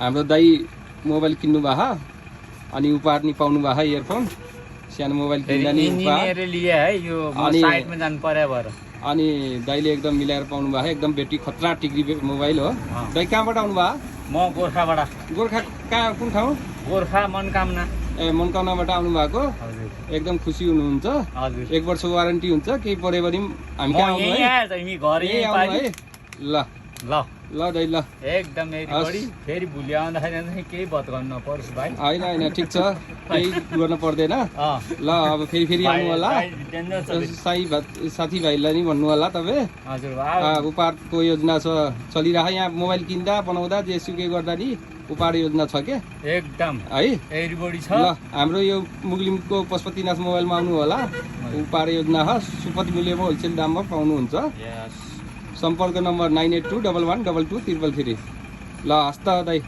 हाम्रो दाइ मोबाइल किन्नु भयो अनि उपहार नि पाउनु भयो इयरफोन सानो मोबाइल किन्दा नि उपहार लिए है यो साइडमा जानु पर्यो भएर अनि दाइले एकदम मिलाएर पाउनु भयो एकदम ब्याट्री खतरा टिग्री मोबाइल हो दाइ कहाँबाट आउनु भयो म गोर्खाबाट गोर्खा कहाँ कुन ठाउँ गोर्खा मनकामना ए मनकामनाबाट आउनु भएको एकदम खुसी हुनुहुन्छ हजुर 1 वर्ष वारेन्टी हुन्छ केही परे पनि हामी कहाँ आउनु है तिमी घरै आउनु है ल ल ल दाइ ल एकदम फेरि भोलि आउँदाखेरि केही बत गर्नु नपरोस् भाइ होइन होइन ठिक छ केही गर्नु पर्दैन ल अब फेरि आउनु होला साथीभाइलाई नि भन्नु होला तपाईँ हजुर उपहारको योजना छ चलिरह यहाँ मोबाइल किन्दा बनाउँदा जेसुकै गर्दा नि उपहार योजना छ के एकदम है एभ्रीबडी छ ल हाम्रो यो मुगलिमको पशुपतिनाथ मोबाइलमा आउनु होला उपहार योजना हो सुपथ मूल्यमा होलसेल दाममा पाउनुहुन्छ सम्पर्क नम्बर 9821122333 ल हस्त दाइ